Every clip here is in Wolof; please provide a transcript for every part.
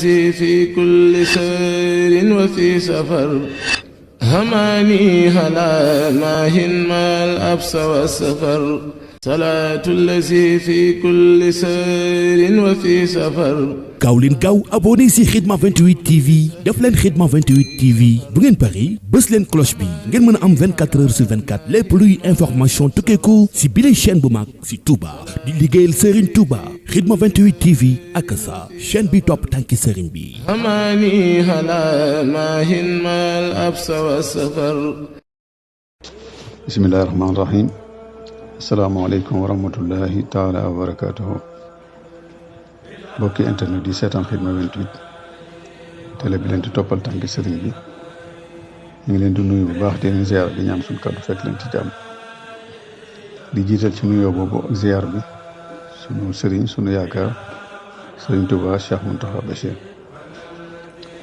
الذي في كل سير وفي سفر هماني هلا ماهن ما الأبس والسفر صلاة الذي في كل سير وفي سفر. gaaw leen gaaw abonné si Khidma 28 TV def leen Khidma 28 TV bu ngeen pari bës leen cloche bi ngeen mën a am 24 heures sur 24 lépp luy information tukkeeku si bile chaîne bu mag si Touba di liggéeyal Serigne Touba Khidma 28 TV ak sa chaîne bi topp tànki Serigne bi. هماني هلا ماهن ما الأبس والسفر. bismillahi rahmaani rahim. asalaamaaleykum wa rahmatullahi taala wa barakatuhu. mbokki internet yi seetaan Khidma 28 télé bi leen di toppal tànki sëriñ bi ñu ngi leen di nuyu bu baax di leen ziar di ñaan suñu kàddu fekk leen ci jàmm di jiital ci nuyoo boobu ak ziar bi sunu sëriñ sunu yaakaar sëriñ Touba Cheikh Mountakha Bachir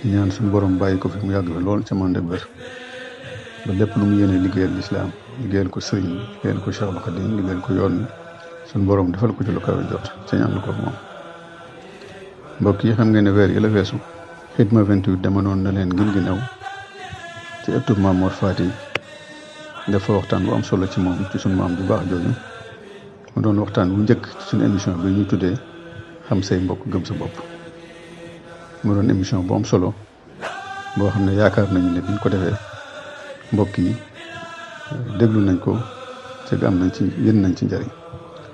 di ñaan suñu borom bàyyi ko fi mu yàgg fi lool ca mande bër ba lépp lu mu yéene liggéeyal lislaam liggéeyal ko sëriñ bi liggéeyal ko Cheikhul Khadim liggéeyal ko yoon wi suñu borom defal ko ci lu kawe jot ca ñaan ko moom. mbokk yi xam ngeen ne weer yi la weesu Khidma 28 demoon na leen ngin gi new ci ëttub Maam Mor Fati dafa waxtaan bu am solo ci moom ci sunu maam bu baax jooju mu doon waxtaan bu njëkk ci suñu émission bi ñu tuddee xam say mbokk gëm sa bopp mu doon émission bu am solo boo xam ne yaakaar nañu ne biñ ko defee mbokk yi déglu nañ ko te am nañ ci yéen nañ ci njëriñ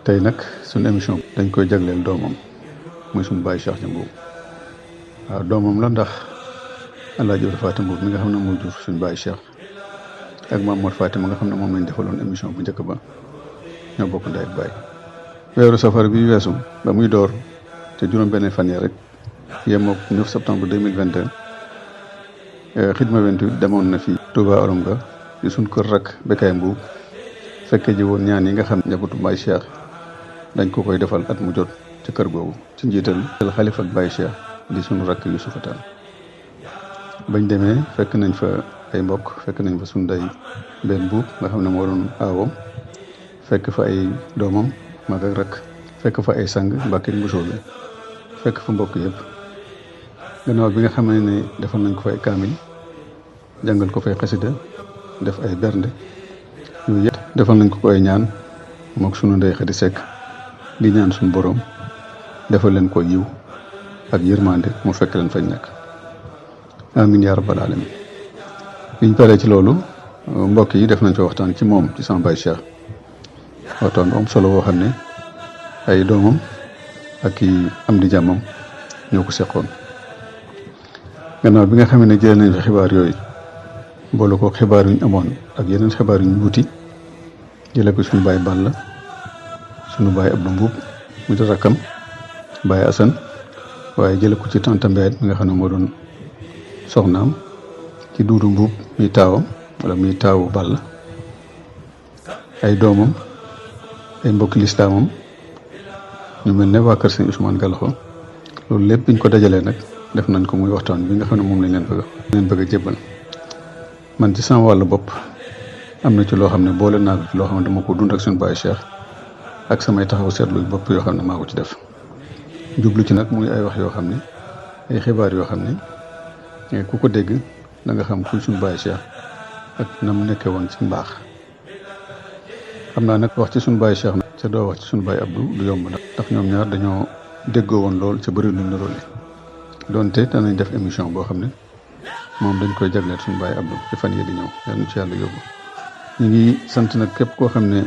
tey nag suñu émission dañ koy jagleel doomam muy suñu baay Cheikh Mbuub waaw doomam la ndax Alaaji Ibra Faty Mbuub mi nga xam ne moo jur suñu baay Cheikh ak Maam Mor Faty ma nga xam ne moom lañ defaloon émission bu njëkk ba ñoo bokk ndey ak baay. weeru safar bi weesu ba muy door te juróom benn fan ya rek yemook 9 septembre 2021 Khidma 28 demoon na fi Touba Orom ga ci suñ kër rak Bekkaay Mbuub fekke ji woon ñaan yi nga xam njabootu baay Cheikh dañ ko koy defal at mu jot ci kër googu ci njiital xalifa ak Baye Cheikh di sunu rakk Yusufa Tall bañ demee fekk nañ fa ay mbokk fekk nañ fa sunu day benn buub nga xam ne moo doon aawam fekk fa ay doomam mag ak rakk fekk fa ay sang mbàkkit mbusoo bi fekk fa mbokk yëpp gannaaw bi nga xam ne defal nañ ko fay kaamil jàngal ko fay xasida def ay bernde yooyu yëpp defal nañ ko ay ñaan mook sunu ndey Xadi Sekk di ñaan suñu borom defal leen ko yiw ak yërmande mu fekk leen fañ nekk amin yaa rabbal alamin biñ paree ci loolu mbokk yi def nañ fa waxtaan ci moom ci sama baay Cheikh waxtaan am solo boo xam ne ay doomam ak i am di jàmmam ñoo ko seqoon gannaaw bi nga xam ne jëlee nañ fa xibaar yooyu boole ko xibaar yuñ amoon ak yeneen xibaar yuñ wuti jëlee ko suñu baay Balla sunu baay Abdou Mbuub mu di rakkam baay Asan waaye jële ko ci tante Mbène mi nga xam ne moo doon soxnaam ci Duudu Mbuub muy taawam wala muy taawu Balla ay doomam ay mbokki lislaamam ñu mel ne waa kër Sëñ Ousmane Galaxo loolu lépp biñ ko dajalee nag def nañ ko muy waxtaan bi nga xam ne moom lañ leen bëgg a jébbal man ci sama wàllu bopp am na ci loo xam ne boole naa ko ci loo xam ne dama ko dund ak suñu baay Cheikh ak samay taxaw seetlu bopp yoo xam ne maa ko ci def jublu ci nag muy ay wax yoo xam ne ay xibaar yoo xam ne ku ko dégg da nga xam kuy suñu baay Cheikh ak na mu nekkee woon ci mbaax xam naa nag wax ci suñu baay Cheikh nag ca doo wax ci suñu baay Abdou du yomb nag ndax ñoom ñaar dañoo déggoo woon lool ca bëri luñ niróole donte danañ def émission boo xam ne moom dañ koy jagleel suñu baay Abdou ci fan yi di ñëw yal na ci yàlla yóbbu ñu ngi sant nag képp koo xam ne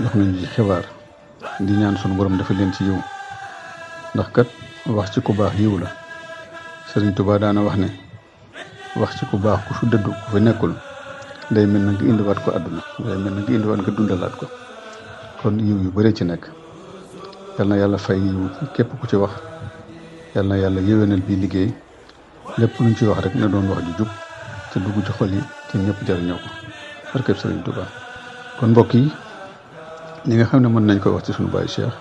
jox nañ ci xibaar di ñaan sunu borom dafa leen ci yiw ndax kat wax ci ku baax yiw la Sëriñ Tuubaa daana wax ne wax ci ku baax ku fi dëddu ku fi nekkul day mel na nga indiwaat ko àdduna day mel na nga indiwaat nga dundalaat ko kon yiw yu bëri ci nekk yal na yàlla fay yiw képp ku ci wax yal na yàlla yéwénal bii liggéey lépp luñ ci wax rek na doon wax ju jub te dugg ci xol yi te ñëpp jariñoo ko barkeb Sëriñ Tuubaa kon mbokk yi ñi nga xam ne mën nañ ko wax ci suñu baay Cheikh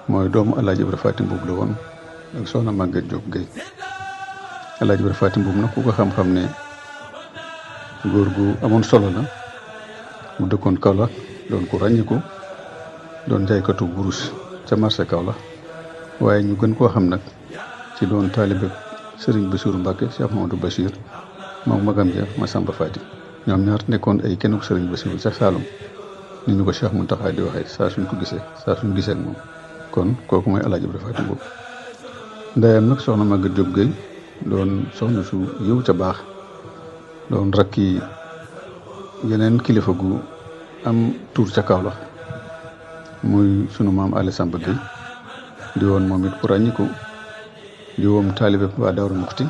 mooy doomu Alaaji Ibra Faty Mbuub la woon ak soxna Maguette Diop Guèye Alaaji Ibra Faty Mbuub nag ku ko xam-xam ne góor gu amoon solo la mu dëkkoon Kaolack doon ku ràññiku doon jaaykatu burus ca marché Kaolack waaye ñu gën koo xam nag ci doon taalibe Serigne Bassirou Mbacke Cheikh Mamadou Bachir moom magam ja Massamba Fati ñoom ñaar nekkoon ay kenn ku Serigne Bassirou ca Saalum ni ñu ko Cheikh Mountakha di waxee saa suñ gisee ak moom kon kooku mooy Alaaji Ibra Faty Mboup ndeyam nag soxna Maguette Diop Gueye doon soxna su yiw ca baax doon rakki yeneen kilifa gu am tur ca Kaolack muy sunu maam Ali Samba Gueye di woon moom it ku ràññiku di woon taalibe waa Daaru Muxti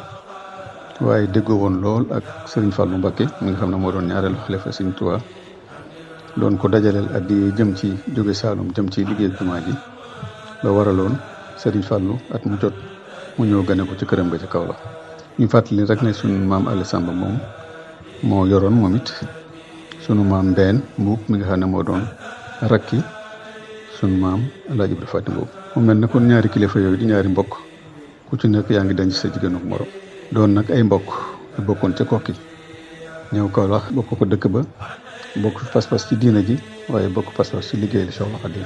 waaye déggoo woon lool ak Serigne Fallou Mbacké mi nga xam ne moo doon ñaareelu xalifa Serigne Touba doon ko dajaleel ak di jëm ci jóge Saalum jëm ci liggéey jumaa ji ba waraloon Serigne Fallou at mu jot mu ñëw gane ko ci këram ga ca Kaolack ñu fàttali rek ne sunu maam Ali Samba moom moo yoroon moom it sunu maam Mbène Mboup mi nga xam ne moo doon rakki sunu maam Alaaji Ibra Faty Mboup mu mel ne kon ñaari kilifa yooyu di ñaari mbokk ku ci nekk yaa ngi denc sa jigéenu morom doon nag ay mbokk yu bokkoon ca kokki ñëw Kaolack bokk ko dëkk ba bokk pas-pas ci diina ji waaye bokk pas-pas ci liggéey li Cheikhul Khadim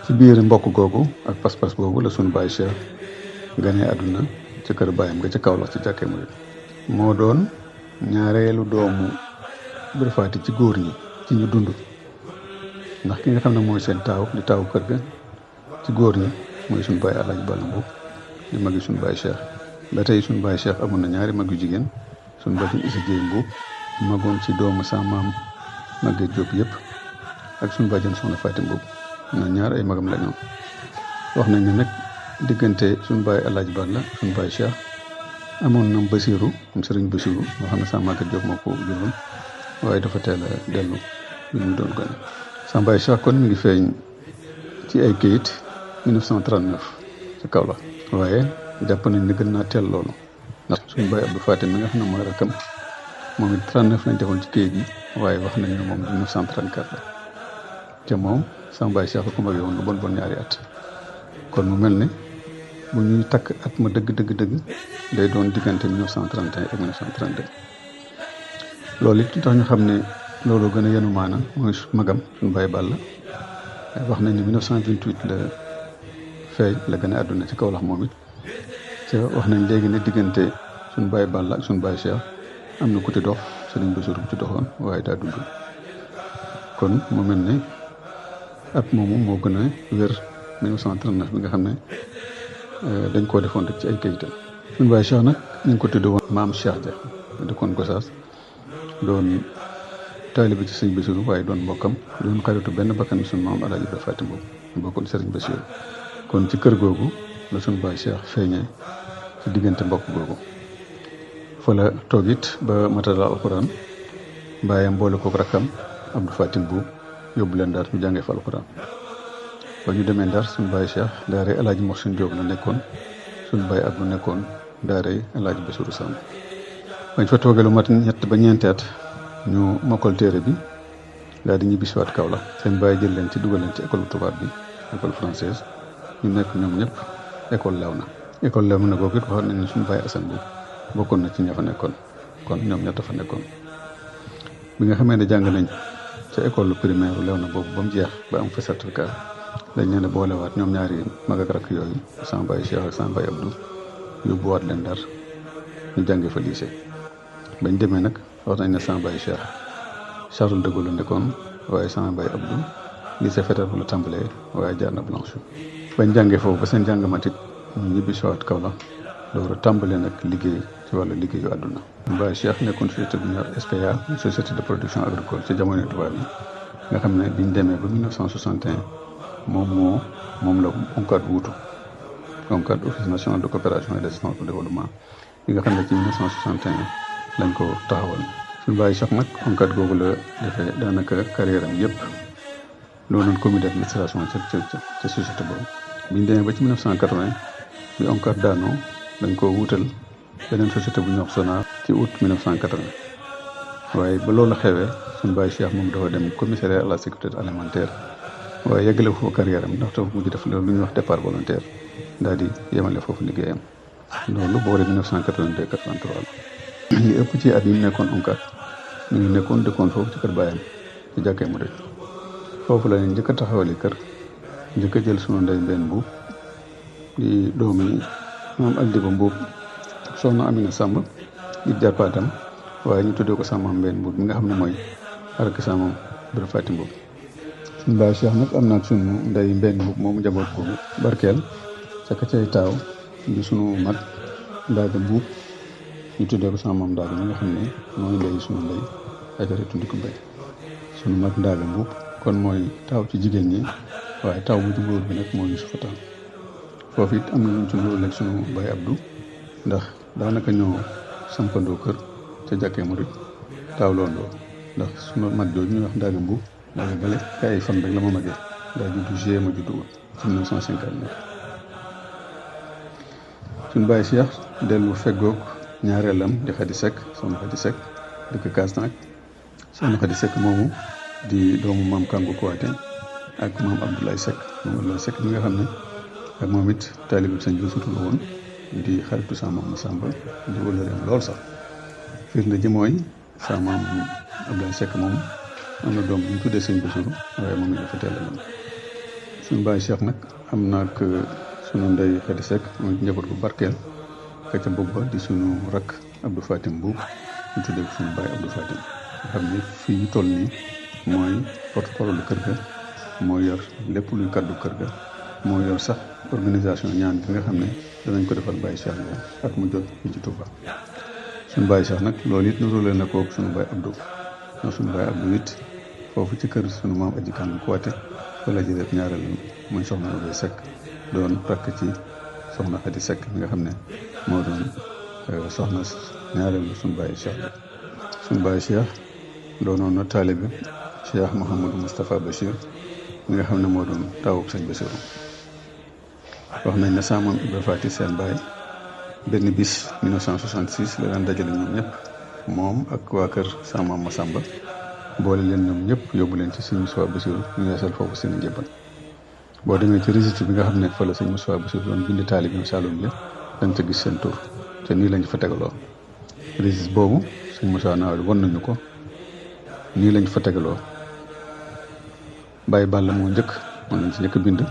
ci biir mbokk googu ak pas-pas boobu la sunu baay Cheikh ganee àdduna ca kër baayam nga ca Kaolack ci jàkkee murid moo doon ñaareelu doomu Ibra Faty ci góor ñi ci ñu dund ndax ki nga xam ne mooy seen taaw di taawu kër ga ci góor ñi mooy sunu baay Alaaji Balla Mboup di magi sunu baay Cheikh ba tey sunu baay Cheikh amoon na ñaari mag yu jigéen sunu bàjjen Issa Dieye Mboup magoon ci doomu sa maam Maguette Diop yëpp ak sunu bàjjen Soxna Faty Mboup na ñaar ay magam la ñoom wax nañ ne nag diggante sunu baay Alaaji Balla sunu baay Cheikh amoon na Bassirou am Serigne Bassirou nga xam ne sa Maguette Diop moo ko juróon waaye dafa teel a dellu bi mu doon gone sa baay Cheikh kon mi ngi feeñ ci ay kayit 1939 ci Kaolack waaye jàpp nañ ne gën naa teel loolu ndax suñu baay Abdou Faty mi nga xam ne mooy rakkam moom it 39 lañ defoon ci kayit yi waaye wax nañ ne moom 1934 la te moom sama baay Cheikh ko magee woon lu bon ñaari at kon mu mel ne bu ñuy takk at ma dëgg day doon diggante 1931 ak 1932 loolu it tax ñu xam ne loolu gën a yenu maana mooy magam suñu baay Balla wax nañ ne 1928 la feeñ la gën a àdduna ci Kaolack moom it te wax nañ léegi ne diggante suñu baay Balla ak suñu baay Cheikh am na ku ci dox Serigne Bassirou bu ci doxoon waaye daa dund kon mu mel ne at moomu moo gën a wér 1939 bi nga xam ne dañ koo defoon rek ci ay kayitam suñu baay Cheikh nag ñu ngi ko tuddee woon maam Cheikh Dia dëkkoon Gossas doon taalibe ci Serigne Bassirou waaye doon mbokkam doon xaritu benn bakkan suñu maam Alaaji Ibra Faty Mboup bokkoon Serigne Bassirou kon ci kër googu la suñu baay Cheikh feeñee ci diggante mbokk googu fa la toog it ba matal alxuraan baayam boole kook rakkam Abdou Faty Mboup yóbbu leen Ndar ñu jàngee fa alxuraan ba ñu demee Ndar suñu baay Cheikh daaree Alaaji Mohsin Diop la nekkoon suñu baay Abdou nekkoon daaree Alaaji Bassirou Samb bañ fa toogee lu mat ñett ba ñeenti at ñu mokkal téere bi daal di ñibbisiwaat Kaolack seen baay jël leen ci dugal leen ci école tubaab bi école française ñu nekk ñoom ñëpp école Léona googu it waxoon nañ ne suñu baay Assane Mboup bokkoon na ci ña fa nekkoon kon ñoom ñett fa nekkoon bi nga xamee ne jàng nañ ca école primaire Léona boobu ba mu jeex ba am fa certificat dañ leen a boolewaat ñoom ñaari mag ak rakk yooyu sama baay Cheikh ak sama baay Abdou yóbbuwaat leen Ndar ñu jàngee fa lycée bañ demee nag wax nañ ne sama baay Cheikh Charles de Gaulle la nekkoon waaye sama baay Abdou lycée Faidherbe la tàmbalee waaye jaar na Blanchot bañ jàngee foofu ba seen jàng matit ñu ñibbi siwaat Kaolack door a tàmbalee nag liggéey ci wàllu liggéeyu àdduna baay Cheikh nekkoon société bu ñuy wax SPA société de production agricole ci jamono tubaab yi nga xam ne biñ demee ba 1961 moom la ONCAD wuutu ONCAD office national de coopération et d'assistance au développement yi nga xam ne ci 1961 lañ ko taxawal suñu baay Cheikh nag ONCAD googu la defee daanaka carrière am yëpp loolu noonu comité d'administration ca société boobu biñ demee ba ci 1980 bi ONCAD daanoo dañ ko wuutal beneen société bu ñuy wax SONAR ci août 1980 waaye ba loolu xewee suñu baay Cheikh moom dafa dem commissariat à la sécurité alimentaire waaye yeggale foofu carrière am ndax dafa mujj def loolu lu ñuy wax départ volontaire daal di yemale foofu liggéeyam loolu boori 1982 83 la li ëpp ci at yi nekkoon ONCAD ñu ngi nekkoon dëkkoon foofu ci kër baayam ci jàkkee mu dëkk foofu la ñu njëkk a taxawali kër njëkk a jël sunu ndey Mbène Mboup di doomi maam ak Diba Mbuub soxna Amina Samb di jàppaatam waaye ñu tuddee ko sama maam Mbène Mbuub mi nga xam ne mooy rakk sama maam Ibra Faty Mbuub. suñu baay Cheikh nag am na suñu ndey Mbène Mbuub moomu njaboot ko barkeel ca ka cay taaw di suñu mag Ndaaga Mbuub ñu tuddee ko sama maam Ndaaga mi nga xam ne mooy ndey suñu ndey Ajaratu Ndikku Mbay. suñu mag Ndaaga Mbuub kon mooy taaw ci jigéen ñi waaye taw bu ci góor bi nag moo Yusufa Taal. foofu it am na luñ ci loolu ak suñu baay Abdou ndax daanaka ñoo sampandoo kër ca jàkkee murit taawloondoo ndax suñu mag jooju ñuy wax Ndaaga Mbuub Ndaaga gale ka ay fan rek la ma magee daa juddu juillet ma juddu ut ci 1959. suñu baay Cheikh dellu feggoog ñaareelam di Xadi Sekk soxna Xadi Sekk dëkk Kasnack soxna Xadi Sekk moomu di doomu maam Kangu Kuwaate ak maam Abdoulaye Seck moom Abdoulaye Seck mi nga xam ne ak moom it taalibu sëñ bi sutul woon di xaritu sama maam Masamba di wëllëreem lool sax firnde ji mooy sama maam Abdoulaye Seck moom am na doom bu ñu tuddee sëñ Basiru waaye moom it dafa teel a dem. suñu baay Cheikh nag am na ak sunu ndey Xadi Seck mooy njaboot bu barkeel ka ca bopp ba di sunu rakk Abdou Faty Mbuub ñu tuddee ko sunu baay Abdou Faty nga xam ne fii ñu toll nii mooy porte-parole kër ga moo yor lépp luy kaddu kër ga moo yor sax organisation ñaan gi nga xam ne danañ ko defal Baye Cheikh bi ak mu jot fii ci Touba. suñu Baye Cheikh nag loolu it nuróole na koog suñu Baye Abdou ndax suñu Baye Abdou it foofu ci kër suñu maam Aji Kangu Kuwaate fa la jëlee ñaareel muy soxna Abdoulaye Seck doon rakk ci soxna Xadi Seck mi nga xam ne moo doon soxna ñaareel suñu Baye Cheikh bi. suñu Baye Cheikh doonoon na taalibe Cheikh Mouhamadou Moustapha Bachir mi nga xam ne moo doon taawub sëñ Basiru. wax nañ ne sama maam Ibra Faty seen baay benn bis 1966 la daan dajale ñoom ñëpp moom ak waa kër sama maam Masamba boole leen ñoom ñëpp yóbbu leen ci sëñ Moustapha Basiru ñu yeesal foofu seen njëbbal. boo demee ci registre bi nga xam ne fa la sëñ Moustapha Basiru doon bind taalibe Saloum bi dañ ca gis seen tur te nii lañ fa tegaloo. registre boobu sëñ Moussa Nawel won nañu ko nii lañ fa tegaloo. Baye Balla moo njëkk moom lañ ci njëkk bind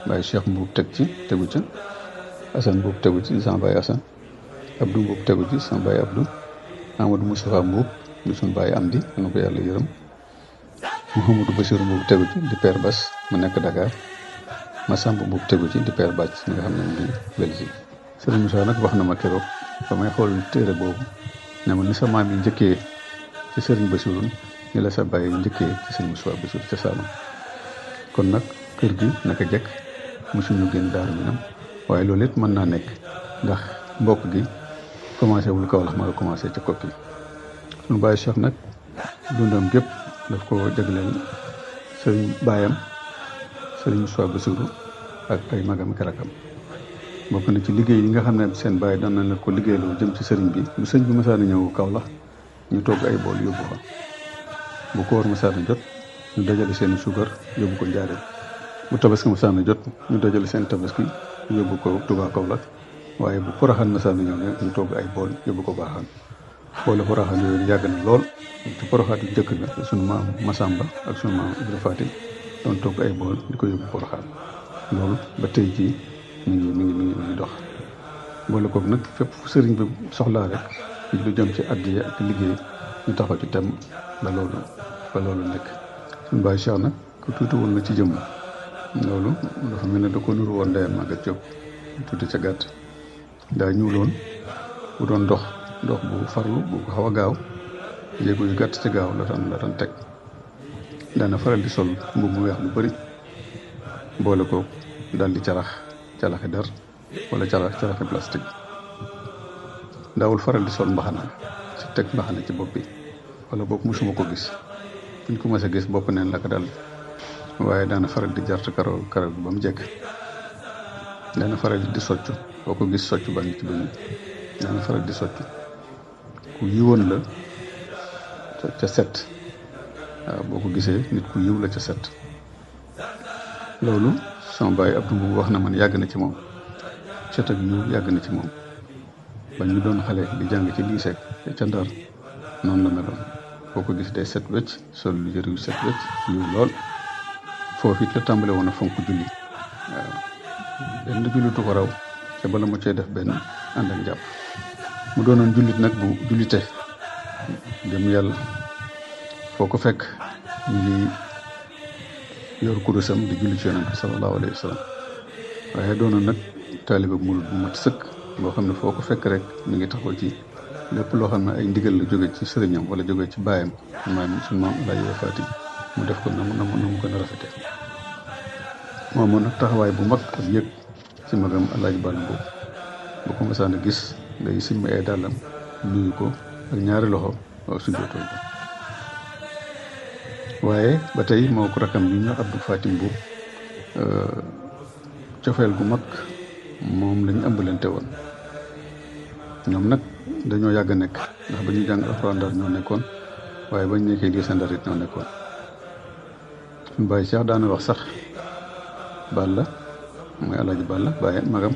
Baye Cheikh Mbuub tegu ca Assane Mbuub tegu ci sama Baye Assane Abdou Mbuub tegu ci sama Baye Abdou Amadou Moustapha Mbuub di suñu Baye Amdi na ko yàlla yërëm Mouhamadou Bassirou Mbuub tegu ci di Père Bass mu nekk Dakar Massamba Mbuub tegu ci di Père Bàcc mi nga xam ne mu ngi Belgique. Serigne Moussa nag wax na ma keroog ba may xool téere boobu ne ma ni sa maam yi njëkkee ci Serigne Bassirou ni la sa bàyyi njëkkee ci Serigne Moustapha Bassirou ca Saloum kon nag kër gi naka jekk mosuñu génn Daaru Minam waaye loolu it mën naa nekk ndax mbokk gi commencé wul Kaolack ma la commencé ca Kokki. suñu Baye Cheikh nag dundam gépp daf ko jagleel sëriñ baayam Serigne Moustapha Bassirou ak ay magam ak rakam. bokk na ci liggéey yi nga xam ne seen baay daan na la ko liggéeyloo jëm ci sëriñ bi lu sëñ bi masaana ñëw Kaolack ñu togg ay bool yóbbu fa bu koor masaana jot ñu dajale seen suukar yóbbu ko Njaaréem bu tabaski masaana jot ñu dajale seen tabaski yóbbu ko Touba Kaolack waaye bu Porokhane masaana ñëw ne ñu togg ay bool yóbbu ko Baaxaan boole Porokhane yooyu yàgg na lool te Porokhane yu njëkk na sunu maam Masamba ak sunu maam Ibra Faty doon togg ay bool di ko yóbbu Porokhane loolu ba tey jii mi ngi dox. boole koog nag fépp fu sëriñ bi soxlaa rek lu jëm ci addiya ak liggéey ñu taxaw ci tem ba loolu nekk. suñu Baye Cheikh nag ku tuuti woon na ci jëmm loolu dafa mel ne da ko nuru woon ndeyam Maguette Diop tuuti ca gàtt daa ñuuloon bu doon dox bu farlu bu ko xaw a gaaw jéego yu gàtt ci gaaw la daan teg daana faral di sol mbubb mu weex lu bari boole ko daal di calaxi der wala calaxi plastique daawul faral di sol mbaxana ci teg mbaxana ci bopp bi wala bopp musuma ko gis buñ ko mës a gis bopp neen la ko dal waaye daana faral di jart karaw bi ba mu jekk daana faral di soccu boo ko gis soccu ba ngi ci bëñ daana faral di soccu ku yiwoon la ca set waaw boo ko gisee nit ku yiw la ca set loolu sama baay Abdou Mbow wax na man yàgg na ci moom set ak yiw yàgg na ci moom ba ñu doon xale di jàng ci lycée ca Ndar noonu la meloon boo ko gis day set wecc sol lu yëre yu set wecc yiw lool foofu it la tàmbale woon a fonk julli waaw benn jullitu ko raw ca te bala mu cee def benn ànd ak njàpp. mu doonoon jullit nag bu jullite gëm yàlla foo ko fekk ñu ngi yor kurusam di julli ci yonent sallallahu alayhi wa sallam waaye doonoon nag taalibe murid bu mat sëkk boo xam ne foo ko fekk rek mi ngi taxaw ci lépp loo xam ne ay ndigal la jóge ci sëriñam wala jóge ci baayam maam suñu maam Alaaji Faati mu def ko na mu gën a rafete moom nag taxawaay bu mag ak yëg ci magam Alaaji Balla boobu bu ko masaan a gis day simmi ay dàllam nuyu ko ak ñaari loxo waaw su jootoon ko waaye ba tey moo ko rakam bi ñu Abdou Fatim boobu cofeel gu mag moom lañu ëmbalante woon ñoom nag dañoo yàgg a nekk ndax ba ñu jàng alxuraan Ndar ñoo nekkoon waaye bañ nekkee lycée Ndar it ñoo nekkoon suñu bàyyi Cheikh daana wax sax Balla mooy Alaaji Balla bàyyi magam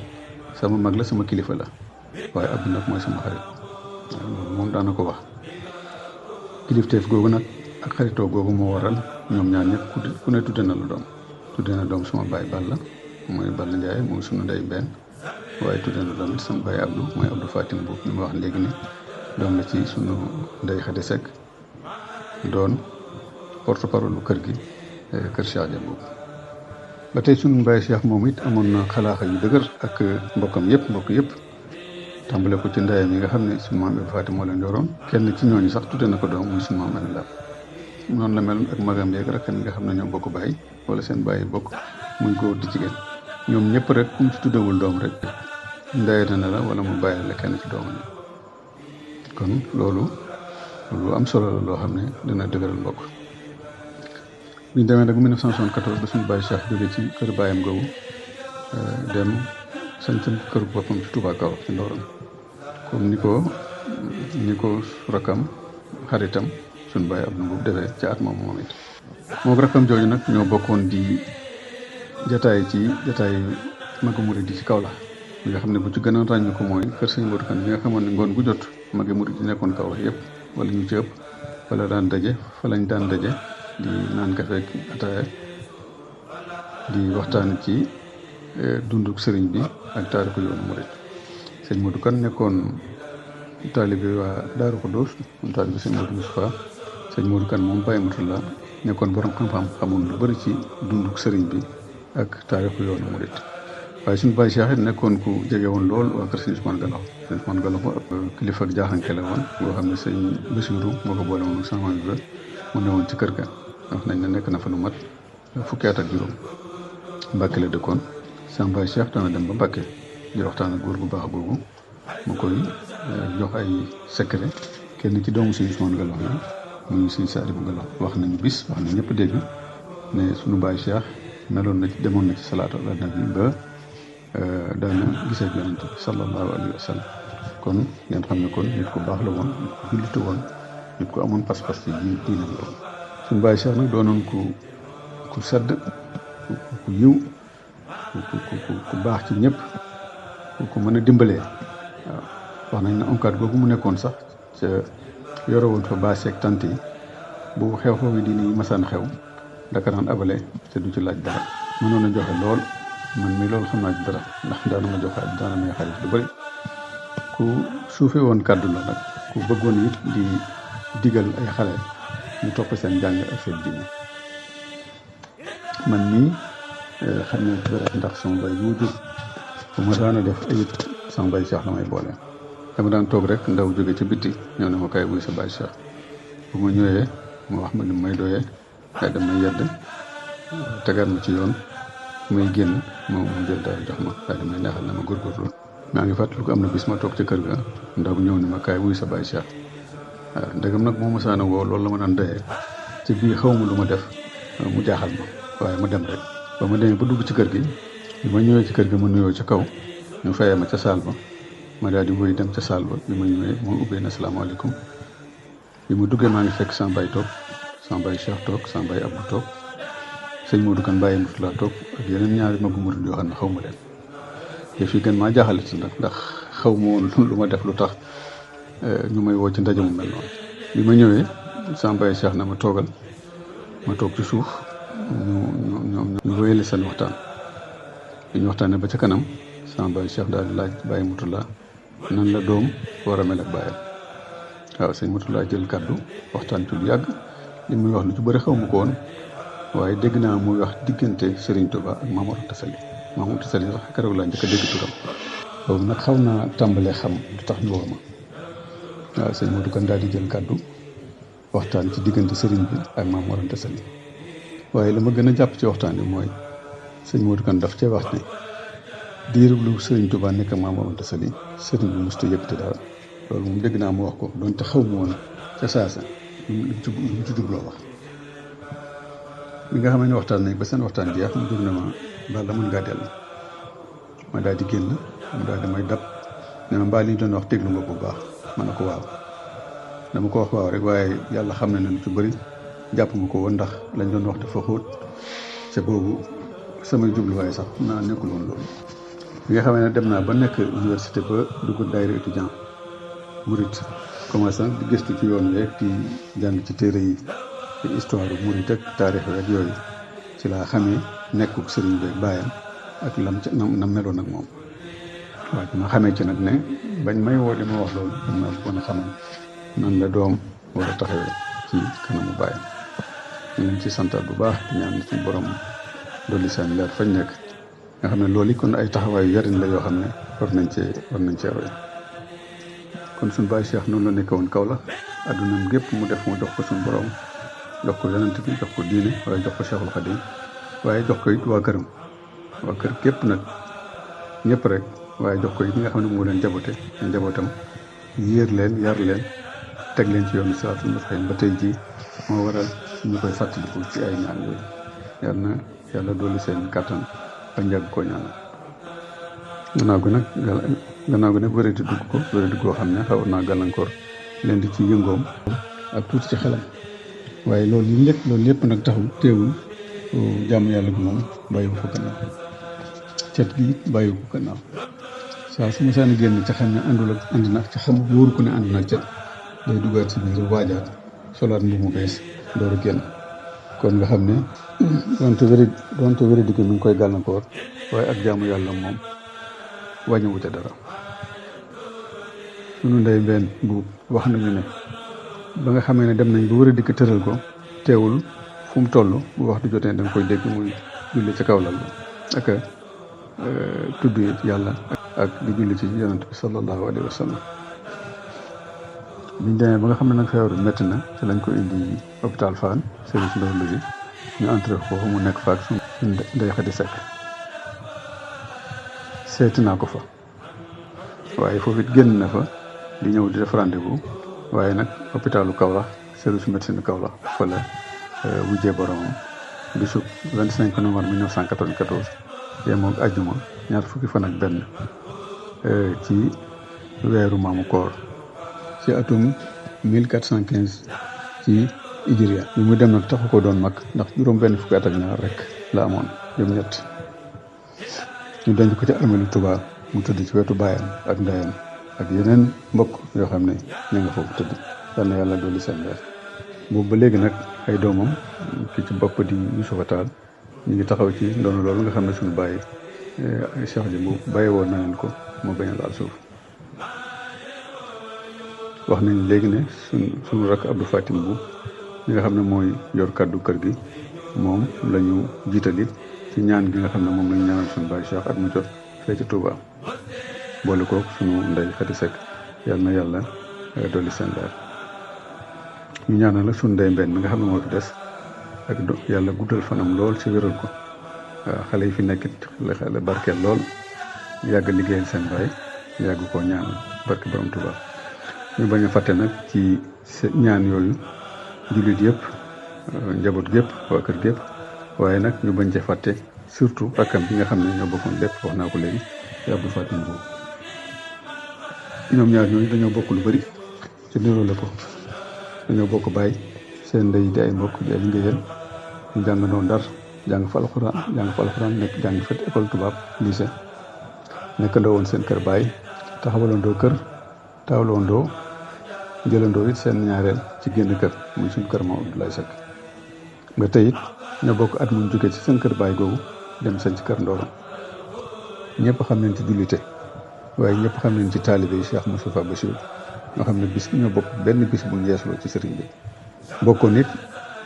sama mag la sama kilifa la waaye Abdou nag mooy sama xarit loolu moom daana ko wax kilifteef googu nag ak xaritoo googu moo waral ñoom ñaar ñëpp ku ne tudde na la doom tudde na doom sama baay Balla mooy Balla Ndiaye mooy sunu ndey benn waaye tudde na doom it sama baay Abdou mooy Abdou Fatim boobu ñu ma wax léegi ni doom la ci sunu ndey Xadi Sekk doon porte parole bu kër gi kër Cheikh Dia boobu ba tey sunu baay Cheikh moom it amoon na xalaaxa yu dëgër ak mbokk yëpp tàmbale ko ci ndeyam yi nga xam ne sunu maam Abdou Fatim moo leen yoroon kenn ci ñooñu sax tudde na ko doom muy sunu maam Ami Lam noonu la meloon ak magam yeeg rakkam yi nga xam ne ñoom bokk bàyyi wala seen bàyyi bokk muy góor di jigéen ñoom ñëpp rek ku mu ci tuddewul doom rek ndeyate na la wala mu bàyyi la kenn ci doomam yi kon loolu lu am solo la loo xam ne dina dëgëral mbokk. biñ demee nag 1974 ba suñu bàyyi Cheikh jóge ci kër bàyyam googu dem sanc kër boppam ci Touba Kaw ci Ndorong comme ni ko rakkam xaritam suñu bàyyi Abdou Mbow defee ci at moom it moo rakkam jooju nag ñoo bokkoon di jataay magu murid di ci kaw la bi nga xam ne bu ci gën a ràññu ko mooy kër sëñ Modou Kane bi nga xamoon ne ngoon gu jot magi murid di nekkoon kaw la yëpp wala ñu ci ëpp wala daan daje fa lañ daan daje di naan kafe ak ataaya di waxtaan ci dunduk sëriñ bi ak taarixu yoonu murid sëñ Modou Kane nekkoon taalibe waa Daaru Xudoos moom taalibe sëñ Modou Moustapha sëñ Modou Kane moom Baye Mutula nekkoon borom xam-xam xamoon lu bëri ci dunduk sëriñ bi ak taarixu yoonu murid waaye suñu Baye Cheikh it nekkoon ku jege woon lool waa kër sëñ Ousmane Galaw sëñ Ousmane Galaw ab kilifa ak jaaxanke la woon boo xam ne sëñ Bassirou moo ko boole woon sama bi mu ne woon ci kër ga wax nañ ne nekk na fa lu mat fukki at ak juróom Mbàkke la dëkkoon sama Baye Cheikh dana dem ba Mbàkke di waxtaan ak góor bu baax googu mu koy jox ay secret kenn ci doomu sëñ Ousmane Galaw yi muy sëñ Sadibou Galaw wax nañu bis wax nañ ñëpp dégg ne suñu Baye Cheikh demoon na ci salaatu ala nabi ba daana gisee ak yonent bi sallallahu alayhi wa sallam kon ngeen xam ne kon nit ku baax la woon nit ku jullitu woon nit ku amoon pas-pas ci diinam la woon suñu Baye Cheikh nag doonoon ku sedd ku yiw ku baax ci ñëpp ku mën a dimbalee waaw wax nañ ne onkat googu mu nekkoon sax ca yore woon fa baas ak tant yi bu xew-xew yi diine yi masaan xew daka daan abale te du ci laaj dara mënoon a joxe lool man mii loolu xam naa ci dara ndax daana ma joxe daana may xarit lu bëri ku suufe woon kàddu la nag ku bëggoon it di digal ay xale ñu topp seen jàng ak seen diine man mii xam ne dara ndax sama bay bu jur bu ma daan a def ayit sama Baye Cheikh la may boole dama daan toog rek ndaw jóge ci bitti ñëw ne ma kay wuy sa Baye Cheikh bu ma ñëwee ma wax ma ni may doyee ay damay yedd tegaat ma ci yoon muy génn moom mu jël dara jox ma waaye damay neexal na ma góorgóorlu maa ngi fàttaliku am na bis ma toog ci kër ga ndaw ñëw ni ma kaay wuy sa Baye Cheikh waaw ndegam nag moo ma saana woo loolu la ma daan doyee ci biir xaw ma lu ma def mu jaaxal ma waaye ma dem rek ba ma demee ba dugg ci kër gi bi ma ñëwee ci kër gi ma nuyoo ci kaw ñu fayee ma ca saal ba ma daal di wéy dem ca saal ba bi ma ñëwee moo ubbee na asalaamaaleykum bi ma duggee maa ngi fekk sama Baye toog sama Baye Cheikh toog sama Baye Abdou toog sëñ Modou Kane Baye Mutula toog ak yeneen ñaari magu murid yoo xam ne xaw ma leen te fii gën maa jaaxale ci ndax xaw ma woon lu ma def lu tax ñu may woo ci ndaje mu mel noonu bi ma ñëwee sama Baye Cheikh na ma toogal ma toog ci suuf ñu wéyale seen waxtaan bi ñu waxtaanee ba ca kanam sama baay Cheikh daal di laaj Baye Moutalla nan la doom war a mel ak baayam. waaw sëñ Moutalla jël kàddu waxtaan ci lu yàgg li muy wax lu ci bëri xaw ma ko woon waaye dégg naa muy wax diggante Serigne Touba ak Maam Mor Anta Sali. Maam Mor Anta Sali sax keroog laa njëkk a dégg turam boobu nag xaw naa tàmbalee xam lu tax ñu woo ma. waaw sëñ Modou Kane daal di jël kàddu waxtaan ci diggante Serigne bi ak Maam Mor Anta Sali waaye la ma gën a jàpp ci waxtaan bi mooy sëñ Modou Kane daf cee wax ne diirub lu Serigne Touba nekk ak Maam Mor Anta Sali Serigne bi mosut a yëkkati dara loolu moom dégg naa mu wax ko donte xaw ma woon ca saasa lu mu ci jubloo wax. bi nga xam ne waxtaan nañ ba seen waxtaan jeex mu jóg na ma Balla mën ngaa dellu ma daal di génn mu daal di may dab ne ma mbaa li ñu doon wax déglu nga bu baax ma ne ko waaw dama ko wax waaw rek waaye yàlla xam na ne lu ci bëri jàpp ma ko woon ndax lañ doon wax dafa xóot ca boobu samay jubluwaay sax naa nekkul woon loolu. bi nga xam ne dem naa ba nekk université ba dugg daayira étudiant murit commencé nag di gëstu ci yoon wi rek di jàng ci téere yi histoire murit ak taarix rek yooyu ci laa xamee nekkuk sëriñ bi baayam ak lam ca na meloon ak moom. waaw ma xamee ci nag ne bañ may woo di ma wax loolu dañ ma bëggoon a xamal nan la doom war a taxawee ci kanamu baayam. ñu leen ci santaat bu baax di ñaan suñu borom dolli seen leer fañ nekk nga xam ne loolu kon ay taxawaayu yarin la yoo xam ne war nañ cee roy. kon suñu baay Cheikh noonu la nekk woon kaw la addunaam gépp mu def mu jox ko suñu borom jox ko yonent bi jox ko diine waaye jox ko Cheikhul Khadim waaye jox ko it waa këram waa kër gépp nag ñëpp rek waaye jox ko it ñi nga xam ne moo leen jaboote njabootam yéer leen yar leen teg leen ci yoonu siraatul mustaqiim ba tey jii moo waral ñu koy fàttaliku ci ay ñaan yooyu yal na yàlla dolli seen kàttan ba njàgg koo ñaanal. gannaaw gi nag wéradi dugg ko wéradi goo xam ne xaw naa gàllankoor leen di ci yëngoom ak tuuti ci xelam waaye loolu lépp nag taxul teewul jàmm yàlla gi moom bàyyiwu ko gannaaw cet gi bàyyiwu ko gannaaw saa su ma saan génn ca xam ne ànd na ca xam wóoru ko ne ànd na cet day duggaat si biir waajaat solaat mbu mu bees door a génn kon nga xam ne donte wéradi gi mi ngi koy gàllankoor waaye ak jaamu yàlla moom wàññiwu ca dara. sunu ndey benn bu wax nañu ne ba nga xamee ne dem nañ ba war a dikk tëral ko teewul fu mu toll bu waxtu jotee da nga koy dégg muy julli ca kaw lal ba ak tudd yàlla ak di julli ci yonent bi sallallahu alayhi wa sallam. biñ demee ba nga xam ne nag feebar bi métti na ci lañ ko indi hôpital Fann service neurologie ñu entré foofu mu nekk fa ak suñu Ndey Xadi Sekk seeti naa ko fa waaye foofu it génn na fa di ñëw di def rendez-vous waaye nag hôpitalu Kaolack service médecine Kaolack fa la wujjee boromam bisub 25 novembre 1994 yemoog ajjuma ñaar fukki fan ak benn ci weeru maamu koor ci atum 1415 ci Hijriya bi mu dem nag taxu ko doon mag ndax juróom benn fukki at ak ñaar rek la amoon jëm ñett ñu denc ko ci armeelu Touba mu tëdd ci wetu baayam ak ndeyam ak yeneen mbokk yoo xam ne ñu nga foofu tëdd yal na yàlla dolli seen leer. boobu ba léegi nag ay doomam ki ci bopp di Youssoufa Tall ñu ngi taxaw ci ndono loolu nga xam ne suñu bàyyi Cheikh ji bu bàyyi woon na leen ko moo bañ a laal suuf. wax nañ léegi ne suñu rakk Abdou Fatim bu ñi nga xam ne mooy yor kàddu kër gi moom la ñu jiitali ci ñaan gi nga xam ne moom la ñu ñaanal suñu bàyyi Cheikh at mu jot fee ci Touba boole koog suñu Ndey Xadi Sekk yal na yàlla dolli seen leer. ñu ñaanal la suñu ndey mbenn mi nga xam ne moo fi des ak yàlla guddal fanam lool ci wéral ko waaw xale yi fi nekkit xale barkeel lool yàgg liggéeyal seen baay yàgg koo ñaanal barke borom Touba. ñu bañ a fàtte nag ci ñaan yooyu jullit yëpp njaboot gépp waa kër gépp waaye nag ñu bañ cee fàtte surtout rakkam bi nga xam ne ñoo bokkoon lépp wax naa ko léegi ci Abdou Fatim boobu ñoom ñaar ñooñu dañoo bokk lu bari ci niroo la ko dañoo bokk bàyyi seen ndey di ay mbokk di ay ngéyeen ñu jàngandoo Ndar jàng fa alxuraan nekk jàng fa école tubaab lycée nekkandoo woon seen kër bàyyi taxawalandoo kër taawlandoo jëlandoo it seen ñaareel ci génn kër muy suñu kër moom Abdoulaye Seck ba tey it ñoo bokk at muñ jógee ci seen kër bàyyi googu dem seen ci kër Ndooram ñëpp xam nañ ci jullite waaye ñëpp xam nañ ci taalibe yi Cheikh Moustapha Bassirou nga xam ne bis ñoo bokk benn bis bu yeesloo ci sëriñ bi bokkoon nit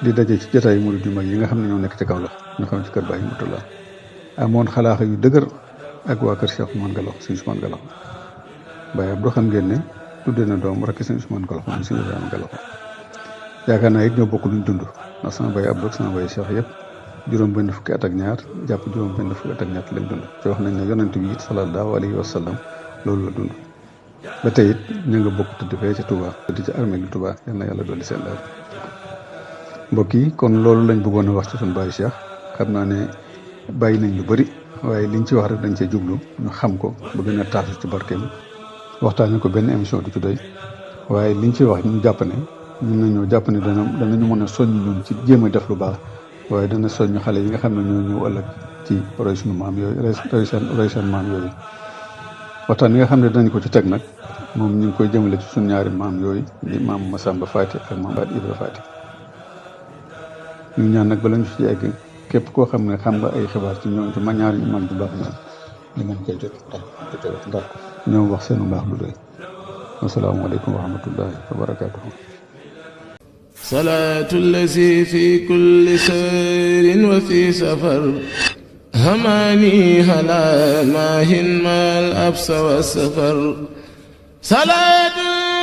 di daje ci jotaay murid yu mag yi nga xam ne ñoo nekk ci kaw la ñu xam ci kër Baye Moutalla amoon xalaaxa yu dëgër ak waa kër Cheikh Ousmane Galax sëñ Ousmane Galax Baye Abdou xam ngeen ne tuddee na doom rakk sëñ Ousmane Galax moom sëñ Ibrahima Galax yaakaar naa it ñoo bokk luñ dund ndax sama Baye Abdou ak sama Baye Cheikh yëpp juróom benn fukki at ak ñaar jàpp juróom benn fukki at ak ñett lañ dund te wax nañ ne yonent bi it sallallahu alayhi wa sallam loolu la dund ba tey it ñu nga bokk tëdd fee ca Touba tëdd ci armée lu Touba yal na yàlla dolli seen leer mbokk yi kon loolu lañ bëggoon a wax ci suñu Baye Cheikh xam naa ne bàyyi nañ lu bëri waaye liñ ci wax rek dañ cee jublu ñu xam ko ba gën a taasu ci barkeem waxtaanee ko benn émission du ci doy waaye liñ ci wax ñu jàpp ne ñun nañoo jàpp ne danañu mën a soññ ñun ci jéem a def lu baax waaye dana soññ xale yi nga xam ne ñoo ñëw ëllëg ci roy suñu maam yooyu roy seen maam yooyu waxtaan yi nga xam ne danañ ko ci teg nag moom ñu ngi koy jëmale ci suñu ñaari maam yooyu di maam Massamba Faty ak maam Baat Ibra Faty ñu ñaan nag bala ñu ci egg képp koo xam ne xam nga ay xibaar ci ñoom ci ma ñaari maam bu baax ñoom di ngeen koy jot ndax ñoom wax seenu mbaax du doy asalaamaaleykum wa rahmatullahi wa barakaatuhu salaatu allazi fi kulli sayrin wa fi safar hamaani hala maahin maal absa wa safar salaatu